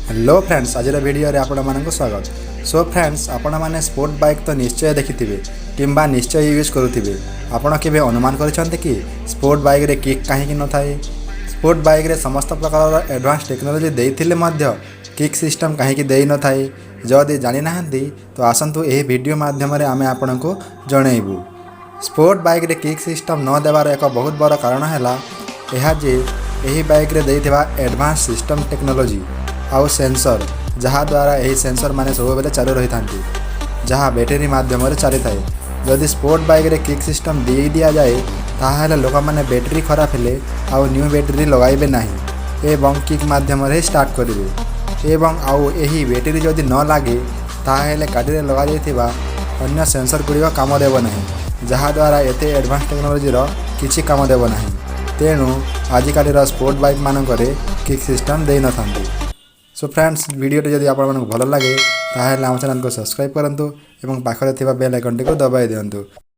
Hello friends, ଆଜିର ଭିଡ଼ିଓରେ ଆପଣମାନଙ୍କୁ ସ୍ୱାଗତ। ସୋ ଫ୍ରେଣ୍ଡସ୍, ଆପଣମାନେ ସ୍ପୋର୍ଟ ବାଇକ୍ ତ ନିଶ୍ଚୟ ଦେଖିଥିବେ କିମ୍ବା ନିଶ୍ଚୟ ୟୁଜ୍ କରୁଥିବେ। ଆପଣ କେବେ ଅନୁମାନ କରିଛନ୍ତି କି ସ୍ପୋର୍ଟ ବାଇକ୍ରେ କିକ୍ କାହିଁକି ନଥାଏ? ସ୍ପୋର୍ଟ ବାଇକ୍ରେ ସମସ୍ତ ପ୍ରକାରର ଆଡ଼ଭାନ୍ସ ଟେକ୍ନୋଲୋଜି ଦେଇଥିଲେ ମଧ୍ୟ କିକ୍ ସିଷ୍ଟମ୍ କାହିଁକି ଦେଇନଥାଏ? ଯଦି ଜାଣିନାହାନ୍ତି, ତ ଆସନ୍ତୁ, ଏହି ଭିଡ଼ିଓ ମାଧ୍ୟମରେ ଆମେ ଆପଣଙ୍କୁ ଜଣେଇବୁ। ସ୍ପୋର୍ଟ ବାଇକ୍ରେ କିକ୍ ସିଷ୍ଟମ୍ ନ ଦେବାର ଏକ ବହୁତ ବଡ଼ କାରଣ ହେଲା ଏହା ଯେ ଏହି ବାଇକ୍ରେ ଦେଇଥିବା ଆଡ଼ଭାନ୍ସ ସିଷ୍ଟମ୍ ଟେକ୍ନୋଲୋଜି ଆଉ ସେନ୍ସର, ଯାହାଦ୍ୱାରା ଏହି ସେନ୍ସର ମାନେ ସବୁବେଳେ ଚାଲୁ ରହିଥାନ୍ତି, ଯାହା ବ୍ୟାଟେରୀ ମାଧ୍ୟମରେ ଚାଲିଥାଏ। ଯଦି ସ୍ପୋର୍ଟ ବାଇକ୍ରେ କିକ୍ ସିଷ୍ଟମ୍ ଦେଇ ଦିଆଯାଏ, ତାହେଲେ ଲୋକମାନେ ବ୍ୟାଟେରୀ ଖରାପ ହେଲେ ଆଉ ନ୍ୟୁ ବ୍ୟାଟେରୀ ଲଗାଇବେ ନାହିଁ ଏବଂ କିକ୍ ମାଧ୍ୟମରେ ହିଁ ଷ୍ଟାର୍ଟ କରିବେ। ଏବଂ ଆଉ ଏହି ବ୍ୟାଟେରୀ ଯଦି ନ ଲାଗେ, ତାହେଲେ ଗାଡ଼ିରେ ଲଗାଯାଇଥିବା ଅନ୍ୟ ସେନ୍ସର ଗୁଡ଼ିକ କାମ ଦେବ ନାହିଁ, ଯାହାଦ୍ୱାରା ଏତେ ଆଡ଼ଭାନ୍ସ ଟେକ୍ନୋଲୋଜିର କିଛି କାମ ଦେବ ନାହିଁ। ତେଣୁ ଆଜିକାଲିର ସ୍ପୋର୍ଟ ବାଇକ୍ ମାନଙ୍କରେ କିକ୍ ସିଷ୍ଟମ୍ ଦେଇନଥାନ୍ତି। ସୋ ଫ୍ରେଣ୍ଡସ୍, ଭିଡ଼ିଓଟି ଯଦି ଆପଣମାନଙ୍କୁ ଭଲ ଲାଗେ, ତାହେଲେ ଆମ ଚ୍ୟାନେଲକୁ ସବସ୍କ୍ରାଇବ୍ କରନ୍ତୁ ଏବଂ ପାଖରେ ଥିବା ବେଲ୍ ଆଇକନ୍ଟିକୁ ଦବାଇ ଦିଅନ୍ତୁ।